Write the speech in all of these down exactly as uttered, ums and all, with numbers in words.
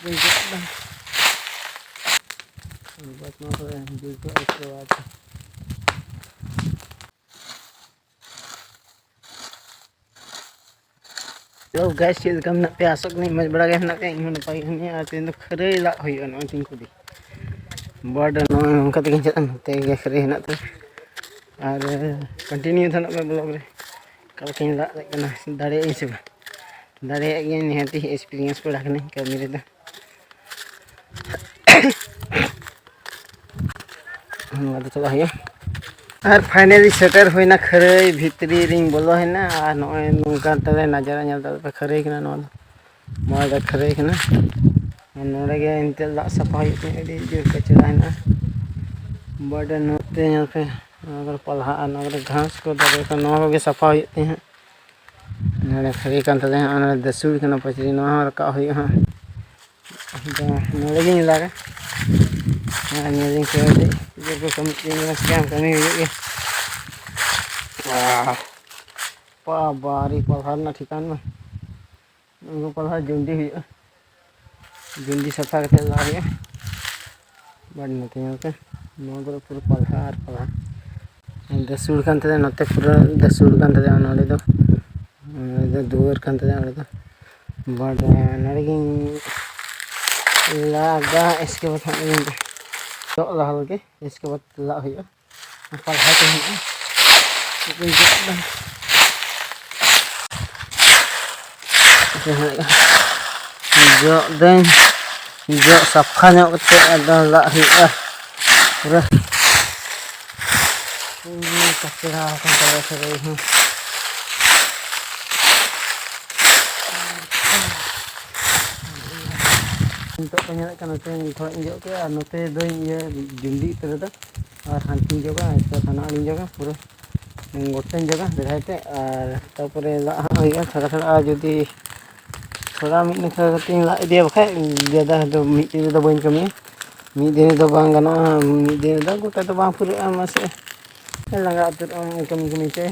ᱵᱟᱹᱧ ᱪᱟᱞᱟᱜ ᱠᱟᱱᱟ᱾ ᱵᱟᱥ ᱱᱚᱣᱟ ᱠᱚᱨᱮ ᱡᱩᱛ ᱠᱚ ᱟᱹᱭᱠᱟᱹᱣᱟ ᱟᱨᱠᱤ᱾ Hello guys, ᱪᱮᱫ ᱞᱮᱠᱟ ᱢᱮᱱᱟᱜ ᱯᱮᱭᱟ? ᱟᱥᱚᱜ ᱠᱟᱹᱱᱟᱹᱧ ᱢᱚᱡᱽ ᱵᱟᱲᱟ ᱜᱮ ᱢᱮᱱᱟᱜ ᱯᱮᱭᱟ᱾ ᱤᱧ ᱦᱚᱸ ᱱᱟᱯᱟᱭ ᱜᱮ ᱢᱮᱱᱟᱹᱧᱟ᱾ ᱟᱨ ᱛᱮᱦᱮᱧ ᱫᱚ ᱠᱷᱟᱹᱨᱟᱹᱭ ᱞᱟᱜ ᱦᱩᱭᱩᱜᱼᱟ, ᱱᱚᱜᱼᱚᱭ ᱛᱤᱧ ᱠᱩᱰᱤ᱾ But ᱱᱚᱜᱼᱚᱭ ᱱᱚᱝᱠᱟ ᱛᱮᱜᱮᱧ ᱪᱟᱞᱟᱜᱼᱟ, ᱱᱚᱛᱮ ᱜᱮ ᱠᱷᱟᱹᱨᱟᱹᱭ ᱦᱮᱱᱟᱜ ᱛᱤᱧᱟ᱾ ᱟᱨ continue ᱛᱟᱦᱮᱱᱚᱜ ᱢᱮ vlog ᱨᱮ᱾ ᱚᱠᱟ ᱞᱮᱠᱟᱧ ᱞᱟᱜ ᱫᱟᱲᱮᱭᱟᱜ ᱠᱟᱱᱟ, ᱫᱟᱲᱮᱭᱟᱜ ᱟᱹᱧ ᱥᱮ ᱵᱟᱝ? ᱫᱟᱲᱮᱭᱟᱜ ᱜᱤᱭᱟᱹᱧ ᱱᱤᱦᱟᱹᱛᱤ, experience ᱠᱚᱲᱟ ᱠᱟᱹᱱᱟᱹᱧ ᱠᱟᱹᱢᱤ ᱨᱮᱫᱚ᱾ ᱱᱚᱣᱟ ᱫᱚ ᱪᱟᱞᱟᱜ ᱦᱩᱭᱩᱜᱼᱟ᱾ ᱟᱨ finally ᱥᱮᱴᱮᱨ ᱦᱩᱭᱱᱟ, ᱠᱷᱟᱹᱨᱟᱹᱭ ᱵᱷᱤᱛᱨᱤ ᱨᱤᱧ ᱵᱚᱞᱚᱭᱮᱱᱟ᱾ ᱟᱨ ᱱᱚᱜᱼᱚᱭ ᱱᱚᱝᱠᱟ ᱛᱟᱞᱮ ᱱᱟᱡᱟᱨᱟ ᱧᱮᱞ ᱫᱟᱲᱮᱭᱟᱜ ᱯᱮ, ᱠᱷᱟᱹᱨᱟᱹᱭ ᱠᱟᱱᱟ ᱱᱚᱣᱟ ᱫᱚ, ᱱᱚᱣᱟ ᱫᱚ ᱠᱷᱟᱹᱨᱟᱹᱭ ᱠᱟᱱᱟ᱾ ᱟᱨ ᱱᱚᱰᱮ ᱜᱮ ᱮᱱᱛᱮᱫ ᱞᱟᱜ ᱥᱟᱯᱷᱟ ᱦᱩᱭᱩᱜ ᱛᱤᱧᱟᱹ, ᱟᱹᱰᱤ ᱡᱳᱨ ᱠᱟᱪᱨᱟ ᱦᱮᱱᱟᱜᱼᱟ᱾ But ᱱᱚᱛᱮ ᱧᱮᱞ ᱯᱮ, ᱱᱚᱣᱟ ᱠᱚᱨᱮ ᱯᱟᱞᱦᱟ ᱟᱨ ᱱᱚᱣᱟ ᱠᱚᱨᱮ ᱜᱷᱟᱥ ᱠᱚ ᱫᱟᱨᱮ ᱠᱚ, ᱱᱚᱣᱟ ᱠᱚᱜᱮ ᱥᱟᱯᱷᱟ ᱦᱩᱭᱩᱜ ᱛᱤᱧᱟᱹ ᱦᱟᱸᱜ᱾ ᱱᱚᱰᱮ ᱠᱷᱟᱹᱨᱟᱹᱭ ᱠᱟᱱ ᱛᱟᱞᱮᱭᱟ ᱦᱟᱸᱜ, ᱱᱚᱰᱮ ᱫᱟᱹᱥᱩᱲ ᱠᱟᱱᱟ ᱯᱟᱹᱪᱨᱤ, ᱱᱚᱣᱟ ᱦᱚᱸ ᱨᱟᱠᱟᱵ ᱦᱩᱭᱩᱜᱼᱟ ᱦᱟᱸᱜ᱾ ᱟᱫᱚ ᱱᱚᱰᱮ ᱜᱤᱧ ᱞᱟᱜᱟ᱾ ᱟᱨ ᱧᱮᱞᱤᱧ ᱯᱮ ᱠᱟᱹᱴᱤᱡ, ᱤᱭᱟᱹ ᱠᱚ ᱠᱟᱹᱢᱤ ᱠᱚ ᱧᱮᱞ ᱠᱮᱫᱟ, ᱠᱟᱹᱢᱤ ᱦᱩᱭᱩᱜ ᱜᱮᱭᱟ᱾ ᱟᱦ, ᱵᱟᱵᱟ ᱨᱮ, ᱯᱟᱞᱦᱟ ᱨᱮᱱᱟᱜ ᱴᱷᱤᱠᱟᱱ ᱢᱟ᱾ ᱱᱚᱣᱟ ᱯᱟᱞᱦᱟ ᱡᱩᱱᱰᱤ ᱦᱩᱭᱩᱜᱼᱟ, ᱡᱩᱱᱰᱤ ᱥᱟᱯᱷᱟ ᱠᱟᱛᱮ ᱞᱟ ᱦᱩᱭᱩᱜᱼᱟ᱾ ᱵᱟᱹᱲᱤᱡ ᱱᱚᱛᱮ ᱧᱮᱞ ᱯᱮ, ᱱᱚᱣᱟ ᱠᱚᱨᱮ ᱯᱩᱨᱟᱹ ᱯᱟᱞᱦᱟ ᱟᱨ ᱯᱟᱞᱦᱟ᱾ ᱫᱟᱹᱥᱩᱲ ᱠᱟᱱ ᱛᱟᱞᱮᱭᱟ, ᱱᱚᱛᱮ ᱯᱩᱨᱟᱹ ᱫᱟᱹᱥᱩᱲ ᱠᱟᱱ ᱛᱟᱞᱮᱭᱟ, ᱱᱚᱰᱮ ᱫᱚ, ᱱᱚᱰᱮ ᱫᱚ ᱫᱩᱣᱟᱹᱨ ᱠᱟᱱ ᱛᱟᱞᱮᱭᱟ, ᱱᱚᱰᱮ ᱫᱚ᱾ But ᱱᱚᱰᱮ ᱜᱤᱧ ᱞᱟᱜᱟ, ᱤᱥᱠᱮ ᱵᱟᱫ ᱦᱟᱸᱜ ᱤᱧ ᱡᱚᱜ ᱞᱟᱦᱟ ᱞᱮᱜᱮ, ᱤᱥᱠᱮ ᱵᱟᱫ ᱞᱟᱜ ᱦᱩᱭᱩᱜᱼᱟ᱾ ᱯᱟᱞᱦᱟ ᱠᱚ ᱦᱩᱭᱩᱜᱼᱟ᱾ ᱪᱮᱫ ᱠᱚᱧ ᱡᱚᱜ ᱮᱫᱟ᱾ ᱡᱚᱜ ᱫᱟᱹᱧ, ᱡᱚᱜ ᱥᱟᱯᱷᱟ ᱧᱚᱜ ᱠᱟᱛᱮ ᱟᱫᱚ ᱞᱟᱜ ᱦᱩᱭᱩᱜᱼᱟ ᱯᱩᱨᱟᱹ᱾ ᱯᱩᱨᱟᱹ ᱠᱟᱪᱲᱟ ᱟᱠᱟᱱ ᱛᱟᱞᱮᱭᱟ ᱠᱷᱟᱹᱨᱟᱹᱭ ᱦᱚᱸ᱾ ᱱᱤᱛᱚᱜ ᱯᱮ ᱧᱮᱞᱮᱫ ᱠᱟᱱᱟ, ᱱᱚᱛᱮ ᱛᱷᱚᱲᱟᱧ ᱡᱚᱜ ᱠᱮᱫᱟ ᱟᱨ ᱱᱚᱛᱮ ᱫᱚᱧ ᱤᱭᱟᱹ ᱡᱩᱱᱰᱤ ᱩᱛᱟᱹᱨ ᱮᱫᱟ᱾ ᱟᱨ ᱦᱟᱱᱛᱮᱧ ᱡᱚᱜᱟ, ᱮᱨᱯᱚᱨ ᱦᱟᱱᱟ ᱟᱲᱤᱧ ᱡᱚᱜᱟ, ᱯᱩᱨᱟᱹ ᱜᱚᱴᱟᱧ ᱡᱚᱜᱟ ᱵᱮᱲᱦᱟᱭ ᱛᱮ᱾ ᱟᱨ ᱛᱟᱨᱯᱚᱨᱮ ᱞᱟᱜ ᱦᱟᱸᱜ ᱦᱩᱭᱩᱜᱼᱟ ᱛᱷᱚᱲᱟ ᱛᱷᱚᱲᱟ᱾ ᱟᱨ ᱡᱩᱫᱤ ᱛᱷᱚᱲᱟ ᱢᱤᱫ ᱱᱟᱠᱷᱟ ᱠᱟᱛᱮᱧ ᱞᱟᱜ ᱤᱫᱤᱭᱟ, ᱵᱟᱠᱷᱟᱡ ᱡᱟᱫᱟ ᱫᱚ ᱢᱤᱫ ᱛᱮᱫᱚ ᱵᱟᱹᱧ ᱠᱟᱹᱢᱤᱭᱟ, ᱢᱤᱫ ᱫᱤᱱ ᱨᱮᱫᱚ ᱵᱟᱝ ᱜᱟᱱᱚᱜᱼᱟ, ᱢᱤᱫ ᱫᱤᱱ ᱨᱮᱫᱚ ᱜᱚᱴᱟ ᱫᱚ ᱵᱟᱝ ᱯᱩᱨᱟᱹᱜᱼᱟ᱾ ᱢᱟᱥᱮ ᱞᱟᱸᱜᱟ ᱩᱛᱟᱹᱨᱚᱜ ᱟᱢ ᱠᱟᱹᱢᱤ ᱠᱟᱹᱢᱤ ᱛᱮ,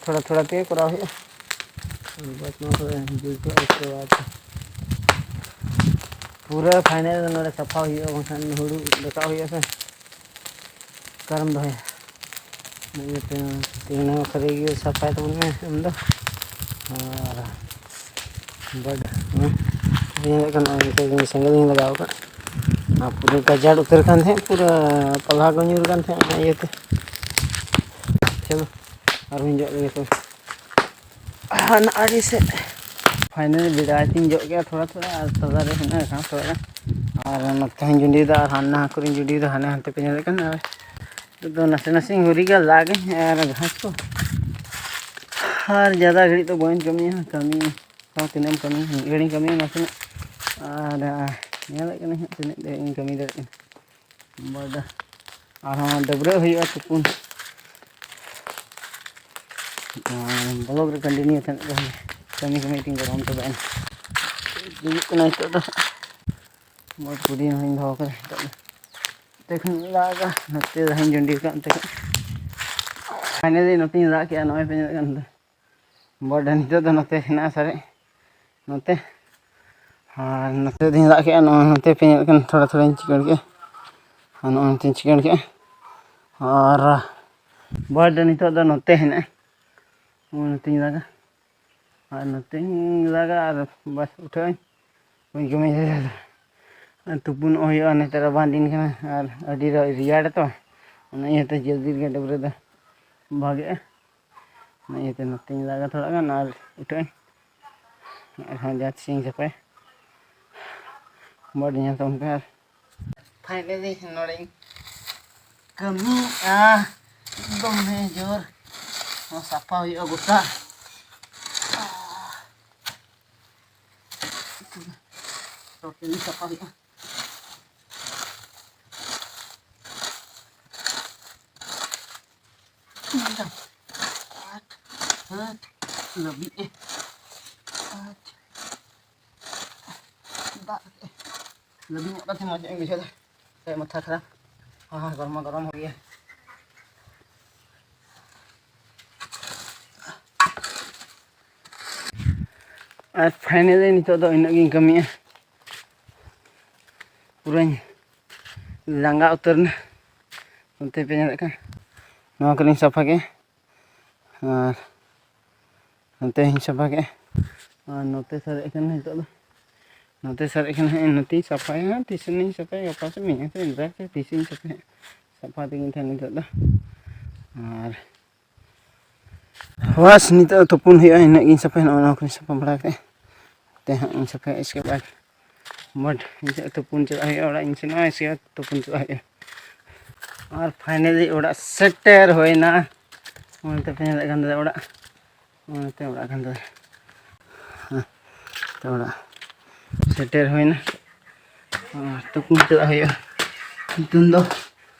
ᱛᱷᱚᱲᱟ ᱛᱷᱚᱲᱟ ᱛᱮ ᱠᱚᱨᱟᱣ ᱦᱩᱭᱩᱜᱼᱟ᱾ ᱵᱟᱥ ᱱᱚᱣᱟ ᱠᱚᱨᱮ ᱡᱩᱛ ᱠᱚ ᱟᱹᱭᱠᱟᱹᱣᱟ ᱟᱨᱠᱤ᱾ ᱯᱩᱨᱟᱹ ᱯᱷᱟᱭᱱᱟᱞ ᱱᱚᱰᱮ ᱥᱟᱯᱷᱟ ᱦᱩᱭᱩᱜᱼᱟ, ᱵᱟᱝᱠᱷᱟᱱ ᱦᱩᱲᱩ ᱨᱟᱠᱟᱵ ᱦᱩᱭᱩᱜᱼᱟ ᱥᱮ᱾ ᱚᱠᱟᱨᱮᱢ ᱫᱚᱦᱚᱭᱟ? ᱤᱭᱟᱹᱛᱮ ᱛᱮᱦᱮᱧ ᱦᱚᱸ ᱠᱷᱟᱹᱞᱤ ᱜᱮ ᱥᱟᱯᱷᱟᱭ ᱛᱟᱵᱚᱱ ᱢᱮ ᱟᱢ ᱫᱚ᱾ ᱟᱨ ᱵᱟᱰ-, ᱦᱮᱸ, ᱧᱮᱞᱮᱫ ᱠᱟᱱ ᱱᱚᱜᱼᱚᱭ ᱱᱤᱛᱚᱜ ᱜᱮ ᱥᱮᱸᱜᱮᱞ ᱤᱧ ᱞᱟᱜᱟᱣ ᱟᱠᱟᱫ᱾ ᱟᱨ ᱯᱩᱨᱟᱹ ᱜᱟᱡᱟᱲ ᱩᱛᱟᱹᱨ ᱠᱟᱱ ᱛᱟᱦᱮᱸᱫ, ᱯᱩᱨᱟᱹ ᱯᱟᱞᱦᱟ ᱠᱚ ᱧᱩᱨ ᱠᱟᱱ ᱛᱟᱦᱮᱸᱫ, ᱚᱱᱟ ᱤᱭᱟᱹᱛᱮ᱾ ᱪᱚᱞᱚ, ᱟᱨᱦᱚᱸᱧ ᱡᱚᱜ ᱞᱮᱜᱮ ᱛᱚᱵᱮ᱾ ᱦᱟᱱᱟ ᱟᱲᱮ ᱥᱮᱫ᱾ ᱯᱷᱟᱭᱱᱟᱞᱤ ᱵᱮᱲᱟᱭ ᱛᱤᱧ ᱡᱚᱜ ᱠᱮᱜᱼᱟ ᱛᱷᱚᱲᱟ ᱛᱷᱚᱲᱟ, ᱟᱨ ᱛᱟᱞᱟ ᱨᱮ ᱦᱮᱱᱟᱜᱼᱟ ᱜᱷᱟᱥ ᱛᱷᱚᱲᱟ ᱜᱟᱱ᱾ ᱟᱨ ᱱᱚᱛᱮ ᱦᱚᱸᱧ ᱡᱩᱸᱰᱤᱭᱮᱫᱟ, ᱟᱨ ᱦᱟᱱᱟ ᱠᱚᱨᱮᱧ ᱡᱩᱸᱰᱤᱭᱮᱫᱟ, ᱦᱟᱱᱮ ᱦᱟᱱᱛᱮ ᱯᱮ ᱧᱮᱞᱮᱫ ᱠᱟᱱ᱾ ᱟᱨ ᱱᱤᱛᱚᱜ ᱫᱚ ᱱᱟᱥᱮ ᱱᱟᱥᱮᱧ ᱦᱩᱨᱤᱜᱟ, ᱞᱟᱜᱟᱹᱧ ᱟᱨ ᱜᱷᱟᱥ ᱠᱚ᱾ ᱟᱨ ᱡᱟᱫᱟ ᱜᱷᱟᱹᱲᱤᱡ ᱫᱚ ᱵᱟᱹᱧ ᱠᱟᱹᱢᱤᱭᱟ, ᱠᱟᱹᱢᱤ ᱥᱟᱶ ᱛᱤᱱᱟᱹᱜ ᱮᱢ ᱠᱟᱹᱢᱤᱭᱟ, ᱢᱤᱫ ᱜᱷᱟᱹᱲᱤᱡ ᱤᱧ ᱠᱟᱹᱢᱤᱭᱟ ᱱᱟᱥᱮᱱᱟᱜ᱾ ᱟᱨ ᱧᱮᱞᱮᱫ ᱠᱟᱹᱱᱟᱹᱧ ᱦᱟᱸᱜ ᱛᱤᱱᱟᱹᱜ ᱜᱷᱟᱹᱲᱤᱡ ᱤᱧ ᱠᱟᱹᱢᱤ ᱫᱟᱲᱮᱭᱟᱜ ᱠᱟᱱᱟ᱾ ᱵᱟᱰᱟ-, ᱟᱨᱦᱚᱸ ᱰᱟᱹᱵᱽᱨᱟᱹᱜ ᱦᱩᱭᱩᱜᱼᱟ ᱛᱩᱯᱩᱱ᱾ ᱟᱨ ᱵᱞᱚᱜ ᱨᱮ ᱠᱚᱱᱴᱤᱱᱤᱭᱩ ᱛᱟᱦᱮᱱ ᱠᱟᱱᱟ᱾ ᱠᱟᱹᱢᱤ ᱠᱟᱹᱢᱤ ᱛᱤᱧ ᱜᱚᱨᱚᱢ ᱪᱟᱵᱟᱭᱮᱱᱟ᱾ ᱫᱩᱲᱩᱵ ᱠᱟᱱᱟ ᱱᱤᱛᱚᱜ ᱫᱚ᱾ ᱢᱚᱡᱽ ᱠᱩᱰᱤ ᱦᱚᱸᱧ ᱫᱚᱦᱚ ᱠᱟᱫᱟ ᱱᱤᱛᱚᱜ ᱫᱚ᱾ ᱱᱚᱛᱮ ᱠᱷᱚᱱ ᱞᱟᱜᱟ, ᱱᱚᱛᱮ ᱫᱚ ᱦᱟᱸᱜ ᱡᱩᱸᱰᱤ ᱠᱟᱜ ᱱᱚᱛᱮ ᱠᱷᱚᱱ᱾ ᱯᱷᱟᱭᱱᱟᱞᱤ ᱱᱚᱛᱮᱧ ᱨᱟᱜ ᱠᱮᱜᱼᱟ, ᱱᱚᱜᱼᱚᱭ ᱯᱮ ᱧᱮᱞᱮᱫ ᱠᱟᱱ ᱫᱚ᱾ ᱵᱚᱰ ᱱᱤᱛᱚᱜ ᱫᱚ ᱱᱚᱛᱮ ᱦᱮᱱᱟᱜᱼᱟ ᱥᱟᱨᱮᱡ, ᱱᱚᱛᱮ᱾ ᱟᱨ ᱱᱚᱛᱮ ᱫᱚᱧ ᱨᱟᱜ ᱠᱮᱜᱼᱟ, ᱱᱚᱜᱼᱚᱭ ᱱᱚᱛᱮ ᱯᱮ ᱧᱮᱞᱮᱫ ᱠᱟᱱ ᱛᱷᱚᱲᱟ ᱛᱷᱚᱲᱟᱧ ᱪᱤᱠᱟᱹᱲ ᱠᱮᱜᱼᱟ᱾ ᱟᱨ ᱱᱚᱜᱼᱚᱭ ᱱᱚᱛᱮᱧ ᱪᱤᱠᱟᱹᱲ ᱠᱮᱜᱼᱟ᱾ ᱟᱨ ᱵᱚᱰ ᱱᱤᱛᱚᱜ ᱫᱚ ᱱᱚᱛᱮ ᱦᱮᱱᱟᱜᱼᱟ᱾ ᱱᱚᱜᱼᱚᱭ ᱱᱚᱛᱮᱧ ᱨᱟᱜᱟ᱾ ᱟᱨ ᱱᱚᱛᱮᱧ ᱨᱟᱜᱟ ᱟᱨ ᱵᱟᱥ ᱩᱴᱷᱟᱹᱜ ᱟᱹᱧ᱾ ᱵᱟᱹᱧ ᱠᱟᱹᱢᱤ ᱫᱟᱲᱮᱭᱟᱫᱟ᱾ ᱟᱨ ᱛᱩᱯᱩᱱᱚᱜ ᱦᱩᱭᱩᱜᱼᱟ, ᱱᱮᱛᱟᱨ ᱨᱟᱵᱟᱝ ᱫᱤᱱ ᱠᱟᱱᱟ ᱟᱨ ᱟᱹᱰᱤ ᱨᱮ-, ᱨᱮᱭᱟᱲ ᱛᱚ, ᱚᱱᱟ ᱤᱭᱟᱹᱛᱮ ᱡᱚᱞᱫᱤ ᱨᱮᱜᱮ ᱰᱟᱹᱵᱽᱨᱟᱹ ᱫᱚ ᱵᱷᱟᱜᱮᱜᱼᱟ᱾ ᱚᱱᱟ ᱤᱭᱟᱹᱛᱮ ᱱᱚᱛᱮᱧ ᱨᱟᱜᱟ ᱛᱷᱚᱲᱟ ᱜᱟᱱ ᱟᱨ ᱩᱴᱷᱟᱹᱜ ᱟᱹᱧ᱾ ᱟᱨᱦᱚᱸ ᱡᱟᱦᱟᱸ ᱛᱤᱥᱤᱧ ᱥᱟᱯᱷᱟᱭᱟ᱾ ᱵᱚᱰ ᱧᱮᱞ ᱛᱟᱵᱚᱱ ᱯᱮ᱾ ᱟᱨ ᱯᱷᱟᱭᱱᱟᱞᱤ ᱱᱚᱰᱮᱧ ᱠᱟᱹᱢᱤᱭᱮᱫᱼᱟ᱾ ᱫᱚᱢᱮ ᱡᱳᱨ ᱱᱚᱣᱟ ᱥᱟᱯᱷᱟ ᱦᱩᱭᱩᱜᱼᱟ ᱜᱚᱴᱟ᱾ ᱴᱳᱴᱟᱞᱤ ᱥᱟᱯᱷᱟ ᱦᱩᱭᱩᱜᱼᱟ᱾ ᱟᱴ, ᱟᱴ, ᱞᱟᱹᱵᱤᱫ ᱮ᱾ ᱟᱴ, ᱫᱟᱜ ᱮ᱾ ᱞᱟᱹᱵᱤᱫ ᱧᱚᱜ ᱠᱟᱛᱮ ᱢᱚᱡᱽ ᱧᱚᱜ ᱤᱧ ᱵᱩᱡᱷᱟᱹᱣ ᱮᱫᱟ᱾ ᱥᱮ ᱢᱟᱛᱷᱟ ᱠᱷᱟᱨᱟᱯ᱾ ᱦᱚᱸ, ᱦᱚᱸ, ᱜᱚᱨᱢᱟ ᱜᱚᱨᱚᱢ ᱦᱚᱲ ᱜᱮ᱾ ᱟᱨ ᱯᱷᱟᱭᱱᱟᱞᱤ ᱱᱤᱛᱚᱜ ᱫᱚ ᱤᱱᱟᱹᱜ ᱜᱤᱧ ᱠᱟᱹᱢᱤᱭᱟ᱾ ᱯᱩᱨᱟᱹᱧ ᱞᱟᱸᱜᱟ ᱩᱛᱟᱹᱨ ᱮᱱᱟ᱾ ᱱᱚᱛᱮ ᱯᱮ ᱧᱮᱞᱮᱫ ᱠᱟᱱ, ᱱᱚᱣᱟ ᱠᱚᱞᱤᱧ ᱥᱟᱯᱷᱟ ᱠᱮᱫᱼᱟ᱾ ᱟᱨ ᱱᱚᱛᱮ ᱦᱚᱸᱧ ᱥᱟᱯᱷᱟ ᱠᱮᱫᱼᱟ᱾ ᱟᱨ ᱱᱚᱛᱮ ᱥᱟᱨᱮᱡ ᱠᱟᱱᱟ ᱱᱤᱛᱚᱜ ᱫᱚ᱾ ᱱᱚᱛᱮ ᱥᱟᱨᱮᱡ ᱠᱟᱱᱟ ᱦᱟᱸᱜ, ᱱᱚᱛᱮᱧ ᱥᱟᱯᱷᱟᱭᱟ ᱦᱟᱸᱜ, ᱛᱤᱥ ᱟᱹᱱᱤᱡ ᱥᱟᱯᱷᱟᱭᱟ, ᱜᱟᱯᱟ ᱥᱮ ᱢᱮᱭᱟᱝ ᱥᱮ ᱮᱱᱫᱨᱟᱭ ᱥᱮ ᱛᱤᱥ ᱤᱧ ᱥᱟᱯᱷᱟᱭᱟ᱾ ᱥᱟᱯᱷᱟ ᱛᱮᱜᱮᱧ ᱛᱟᱦᱮᱱᱟ ᱱᱤᱛᱚᱜ ᱫᱚ᱾ ᱟᱨ ᱵᱟᱥ, ᱱᱤᱛᱚᱜ ᱫᱚ ᱛᱩᱯᱩᱱ ᱦᱩᱭᱩᱜᱼᱟ, ᱤᱱᱟᱹᱜ ᱜᱤᱧ ᱥᱟᱯᱷᱟᱭᱟ᱾ ᱱᱚᱜᱼᱚ ᱱᱚᱣᱟ ᱠᱚᱧ ᱥᱟᱯᱷᱟ ᱵᱟᱲᱟ ᱠᱮᱫᱼᱟ᱾ ᱛᱮ ᱦᱟᱸᱜ ᱤᱧ ᱥᱟᱯᱷᱟᱭᱟ, ᱤᱥᱠᱮ ᱵᱟᱫᱽ ᱵᱟᱴ ᱱᱤᱛᱚᱜ ᱛᱩᱯᱩᱱ ᱪᱟᱞᱟᱜ ᱦᱩᱭᱩᱜᱼᱟ, ᱚᱲᱟᱜ ᱤᱧ ᱥᱮᱱᱚᱜᱼᱟ, ᱤᱥᱠᱮ ᱵᱟᱫᱽ ᱛᱩᱯᱩᱱ ᱪᱟᱞᱟᱜ ᱦᱩᱭᱩᱜᱼᱟ᱾ ᱟᱨ finally ᱚᱲᱟᱜ ᱥᱮᱴᱮᱨ ᱦᱩᱭᱱᱟ᱾ ᱚᱱᱛᱮ ᱯᱮ ᱧᱮᱞᱮᱫ ᱠᱟᱱ ᱛᱟᱞᱮ ᱚᱲᱟᱜ, ᱚᱱᱛᱮ ᱚᱲᱟᱜ ᱠᱟᱱ ᱛᱟᱞᱮ᱾ ᱦᱮᱸ, ᱛᱚ ᱚᱲᱟᱜ ᱥᱮᱴᱮᱨ ᱦᱩᱭᱱᱟ᱾ ᱟᱨ ᱛᱩᱯᱩᱱ ᱪᱟᱞᱟᱜ ᱦᱩᱭᱩᱜᱼᱟ᱾ ᱱᱤᱛᱚᱝ ᱫᱚ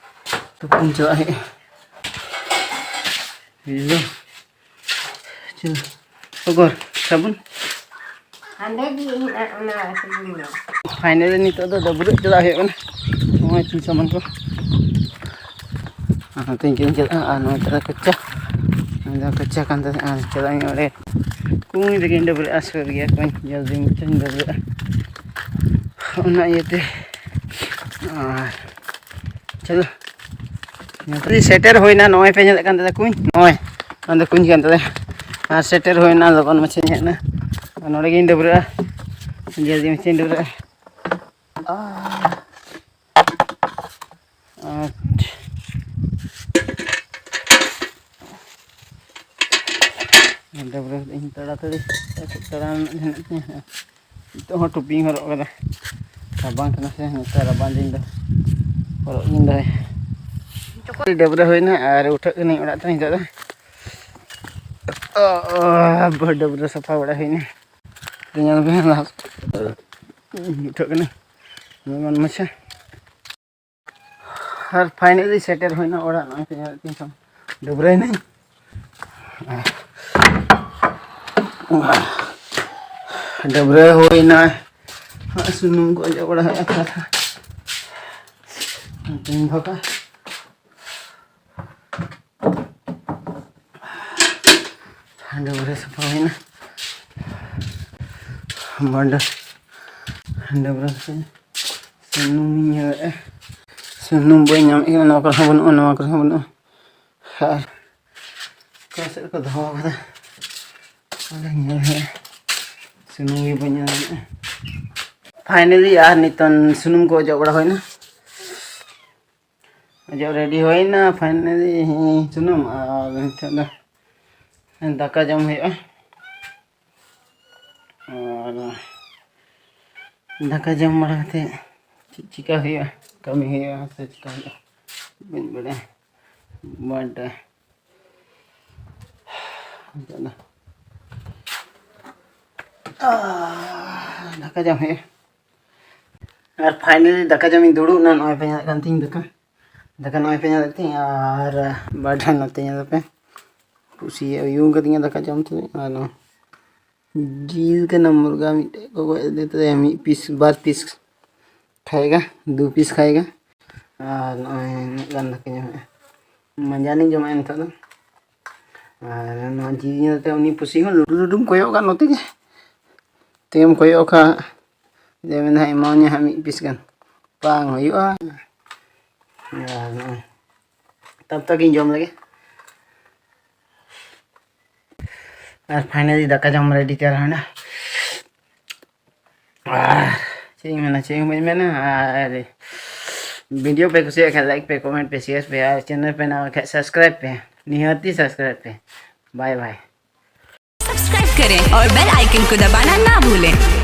ᱛᱩᱯᱩᱱ ᱪᱟᱞᱟᱜ ᱦᱩᱭᱩᱜᱼᱟ᱾ ᱵᱩᱡᱷᱟᱹᱣ? ᱪᱚᱞᱚ᱾ ᱚᱠᱚᱨ ᱥᱟᱵᱚᱱ? ᱦᱟᱸᱰᱮ ᱜᱮ ᱤᱧ ᱟᱨ ᱚᱱᱟ ᱥᱟᱵᱚᱱ ᱫᱚ᱾ Finally ᱱᱤᱛᱚᱜ ᱫᱚ ᱰᱟᱹᱵᱽᱨᱟᱹᱜ ᱪᱟᱞᱟᱜ ᱦᱩᱭᱩᱜ ᱠᱟᱱᱟ᱾ ᱱᱚᱜᱼᱚᱭ ᱛᱤᱧ ᱥᱟᱵᱚᱱ ᱠᱚ᱾ ᱟᱨ ᱱᱚᱛᱮᱧ ᱠᱤᱱ ᱪᱟᱞᱟᱜᱼᱟ, ᱟᱨ ᱱᱚᱛᱮ ᱫᱚ ᱠᱟᱪᱟ᱾ ᱱᱚᱛᱮ ᱫᱚ ᱠᱟᱪᱟ ᱠᱟᱱ ᱛᱟᱞᱮ, ᱟᱨ ᱪᱟᱞᱟᱜ ᱤᱧ ᱚᱸᱰᱮ᱾ ᱠᱩᱸᱧ ᱨᱮᱜᱮᱧ ᱰᱟᱹᱵᱽᱨᱟᱹᱜᱼᱟ, ᱥᱩᱨ ᱜᱮᱭᱟ ᱠᱩᱸᱧ, ᱡᱚᱞᱫᱤ ᱢᱟᱪᱷᱟᱧ ᱰᱟᱹᱵᱽᱨᱟᱹᱜᱼᱟ᱾ ᱚᱱᱟ ᱤᱭᱟᱹᱛᱮ, ᱟᱨ ᱪᱚᱞᱚ, ᱱᱚᱛᱮ ᱥᱮᱴᱮᱨ ᱦᱩᱭᱱᱟ᱾ ᱱᱚᱜᱼᱚᱭ ᱯᱮ ᱧᱮᱞᱮᱫ ᱠᱟᱱ ᱛᱟᱞᱮᱭᱟ ᱠᱩᱸᱧ, ᱱᱚᱜᱼᱚᱭ ᱱᱚᱸᱰᱮ ᱠᱩᱸᱧ ᱠᱟᱱ ᱛᱟᱞᱮᱭᱟ᱾ ᱟᱨ ᱥᱮᱴᱮᱨ ᱦᱩᱭᱱᱟ, ᱞᱚᱜᱚᱱ ᱢᱟᱪᱷᱟᱧ ᱦᱮᱡ ᱮᱱᱟ᱾ ᱟᱨ ᱱᱚᱸᱰᱮ ᱜᱤᱧ ᱰᱟᱹᱵᱽᱨᱟᱹᱜᱼᱟ, ᱡᱚᱞᱫᱤ ᱢᱟᱪᱷᱟᱧ ᱰᱟᱹᱵᱽᱨᱟᱹᱜᱼᱟ᱾ ᱟᱨ ᱰᱟᱹᱵᱽᱨᱟᱹ ᱠᱟᱛᱮ ᱤᱧ ᱛᱟᱲᱟᱛᱟᱲᱤ ᱛᱟᱲᱟᱢ ᱨᱮᱱᱟᱜ ᱡᱟᱦᱟᱱᱟᱜ ᱛᱤᱧᱟᱹ᱾ ᱱᱤᱛᱚᱜ ᱦᱚᱸ ᱴᱩᱯᱤᱧ ᱦᱚᱨᱚᱜ ᱠᱟᱫᱟ, ᱨᱟᱵᱟᱝ ᱠᱟᱱᱟ ᱥᱮ, ᱱᱮᱛᱟᱨ ᱨᱟᱵᱟᱝ ᱫᱤᱱ ᱫᱚ ᱦᱚᱨᱚᱜ ᱜᱤᱧ ᱫᱚᱦᱚᱭᱟ᱾ ᱰᱟᱹᱵᱽᱨᱟᱹ ᱦᱩᱭᱱᱟ ᱟᱨ ᱩᱴᱷᱟᱹᱜ ᱠᱟᱹᱱᱟᱹᱧ ᱚᱲᱟᱜ ᱛᱮ ᱱᱤᱛᱚᱜ ᱫᱚ᱾ ᱚ, ᱚ, ᱰᱟᱹᱵᱽᱨᱟᱹ ᱥᱟᱯᱷᱟ ᱵᱟᱲᱟ ᱦᱩᱭᱱᱟ᱾ ᱧᱮᱞ ᱯᱮ, ᱞᱟᱦᱟ ᱩᱴᱷᱟᱹᱜ ᱠᱟᱹᱱᱟᱹᱧ᱾ ᱮᱢᱚᱱ ᱢᱟᱪᱷᱟ᱾ ᱟᱨ finally ᱥᱮᱴᱮᱨ ᱦᱩᱭᱱᱟ ᱚᱲᱟᱜ᱾ ᱱᱚᱜᱼᱚᱭ ᱯᱮ ᱧᱮᱞᱮᱫ ᱛᱤᱧ ᱠᱷᱟᱱ ᱰᱟᱹᱵᱽᱨᱟᱹᱭᱱᱟᱹᱧ᱾ ᱰᱟᱹᱵᱽᱨᱟᱹ ᱦᱩᱭᱱᱟ᱾ ᱥᱩᱱᱩᱢ ᱠᱚ ᱚᱡᱚᱜ ᱵᱟᱲᱟ ᱦᱩᱭᱩᱜᱼᱟ ᱛᱷᱚᱲᱟ ᱛᱷᱚᱲᱟ᱾ ᱛᱮᱦᱮᱧ ᱫᱚ ᱠᱟ-, ᱰᱟᱹᱵᱽᱨᱟᱹ ᱥᱟᱯᱷᱟ ᱦᱩᱭᱱᱟ᱾ ᱵᱟᱰ-, ᱰᱟᱹᱵᱽᱨᱟᱹ ᱥᱟᱯᱷᱟ᱾ ᱥᱩᱱᱩᱢᱤᱧ ᱧᱮᱞᱮᱫᱼᱟ, ᱥᱩᱱᱩᱢ ᱵᱟᱹᱧ ᱧᱟᱢᱮᱫ ᱠᱟᱱᱟ, ᱱᱚᱣᱟ ᱠᱚᱨᱮ ᱦᱚᱸ ᱵᱟᱹᱱᱩᱜᱼᱟ, ᱱᱚᱣᱟ ᱠᱚᱨᱮ ᱦᱚᱸ ᱵᱟᱹᱱᱩᱜᱼᱟ, ᱟᱨ ᱚᱠᱟ ᱥᱮᱫ ᱨᱮᱠᱚ ᱫᱚᱦᱚ ᱠᱟᱫᱟ ᱚᱸᱰᱮ ᱧᱮᱞ ᱦᱩᱭᱩᱜᱼᱟ᱾ ᱥᱩᱱᱩᱢ ᱜᱮ ᱵᱟᱹᱧ ᱧᱟᱢᱮᱫᱼᱟ᱾ ᱯᱷᱟᱭᱱᱟᱞᱤ ᱟᱨ ᱱᱤᱛᱚᱝ ᱥᱩᱱᱩᱢ ᱠᱚ ᱚᱡᱚᱜ ᱵᱟᱲᱟ ᱦᱩᱭᱱᱟ, ᱚᱡᱚᱜ ᱨᱮᱰᱤ ᱦᱩᱭᱱᱟ ᱯᱷᱟᱭᱱᱟᱞᱤ ᱥᱩᱱᱩᱢ, ᱟᱨ ᱱᱤᱛᱚᱜ ᱫᱚ ᱫᱟᱠᱟ ᱡᱚᱢ ᱦᱩᱭᱩᱜᱼᱟ᱾ ᱟᱨ ᱫᱟᱠᱟ ᱡᱚᱢ ᱵᱟᱲᱟ ᱠᱟᱛᱮ ᱪᱮᱫ ᱪᱤᱠᱟ ᱦᱩᱭᱩᱜᱼᱟ, ᱠᱟᱹᱢᱤ ᱦᱩᱭᱩᱜᱼᱟ ᱥᱮ ᱪᱤᱠᱟ ᱦᱩᱭᱩᱜᱼᱟ ᱵᱟᱹᱧ ᱵᱟᱲᱟᱭᱟ, but ᱱᱤᱛᱚᱜ ᱫᱚ ᱫᱟᱠᱟ ᱡᱚᱢ ᱦᱩᱭᱩᱜᱼᱟ᱾ ᱟᱨ ᱯᱷᱟᱭᱱᱟᱞᱤ ᱫᱟᱠᱟ ᱡᱚᱢᱤᱧ ᱫᱩᱲᱩᱵ ᱮᱱᱟ᱾ ᱱᱚᱜᱼᱚᱭ ᱯᱮ ᱧᱮᱞᱮᱫ ᱠᱟᱱ ᱛᱤᱧ ᱫᱟᱠᱟ, ᱫᱟᱠᱟ ᱱᱚᱜᱼᱚᱭ ᱯᱮ ᱧᱮᱞᱮᱫ ᱛᱤᱧ, ᱟᱨ ᱵᱟᱰᱷᱟ ᱱᱚᱛᱮ ᱧᱮᱞ ᱯᱮ ᱠᱩᱥᱤᱭᱟᱜ ᱩᱭᱩᱝ ᱠᱟᱹᱫᱤᱧᱟ ᱫᱟᱠᱟ ᱡᱚᱢ ᱛᱩᱞᱩᱡ᱾ ᱟᱨ ᱱᱚᱣᱟ ᱡᱤᱞ ᱠᱟᱱᱟ, ᱢᱩᱨᱜᱟ ᱢᱤᱫᱴᱮᱡ ᱠᱚ ᱜᱚᱡ ᱞᱮᱫᱮ ᱛᱟᱭᱟ, ᱢᱤᱫ ᱯᱤᱥ ᱵᱟᱨ ᱯᱤᱥ ᱠᱷᱟᱭᱮᱜᱟ, ᱫᱩ ᱯᱤᱥ ᱠᱷᱟᱭᱮᱜᱟ᱾ ᱟᱨ ᱱᱚᱜᱼᱚᱭ ᱩᱱᱟᱹᱜ ᱜᱟᱱ ᱫᱟᱠᱟᱧ ᱡᱚᱢᱮᱜᱼᱟ, ᱢᱟᱸᱡᱟᱱᱤᱧ ᱡᱚᱢᱮᱜᱼᱟ ᱱᱤᱛᱚᱜ ᱫᱚ᱾ ᱟᱨ ᱱᱚᱣᱟ ᱡᱤᱞ ᱧᱮᱞᱛᱮ ᱩᱱᱤ ᱯᱩᱥᱤ ᱦᱚᱸ ᱞᱩᱰᱩ ᱞᱩᱰᱩᱢ ᱠᱚᱭᱚᱜ ᱠᱟᱜ ᱱᱚᱛᱮ ᱜᱮ, ᱛᱮᱢ ᱠᱚᱭᱚᱜ ᱠᱟᱜ ᱡᱮ ᱢᱮᱱᱫᱟ ᱮᱢᱟᱣᱟᱹᱧᱟ ᱦᱟᱸᱜ ᱢᱤᱫ ᱯᱤᱥ ᱜᱟᱱ, ᱵᱟᱝ ᱦᱩᱭᱩᱜᱼᱟ᱾ ᱟᱨ ᱱᱚᱜᱼᱚᱭ ᱛᱟᱵ ᱛᱟᱜᱤᱧ ᱡᱚᱢ ᱞᱮᱜᱮ᱾ ᱟᱨ ᱯᱷᱟᱭᱱᱟᱞᱤ ᱫᱟᱠᱟ ᱡᱚᱢ ᱨᱮᱰᱤ ᱛᱮᱭᱟᱨ ᱦᱩᱭᱱᱟ᱾ ᱟᱨ ᱪᱮᱫ ᱤᱧ ᱢᱮᱱᱟ, ᱪᱮᱫ ᱦᱚᱸ ᱵᱟᱹᱧ ᱢᱮᱱᱟ᱾ ᱟᱨ ᱵᱷᱤᱰᱤᱭᱳ ᱯᱮ ᱠᱩᱥᱤᱭᱟᱜ ᱠᱷᱟᱱ ᱞᱟᱭᱤᱠ ᱯᱮ, ᱠᱚᱢᱮᱱᱴ ᱯᱮ, ᱥᱮᱭᱟᱨ ᱯᱮ, ᱟᱨ ᱪᱮᱱᱮᱞ ᱯᱮ ᱱᱟᱣᱟ ᱠᱷᱟᱱ ᱥᱟᱵᱥᱠᱨᱟᱭᱤᱵ ᱯᱮ, ᱱᱤᱦᱟᱹᱛᱤ ᱥᱟᱵᱥᱠᱨᱟᱭᱤᱵ ᱯᱮ᱾ ᱵᱟᱭ ᱵᱟᱭ। सब्सक्राइब करें और बेल आइकन को दबाना ना भूलें।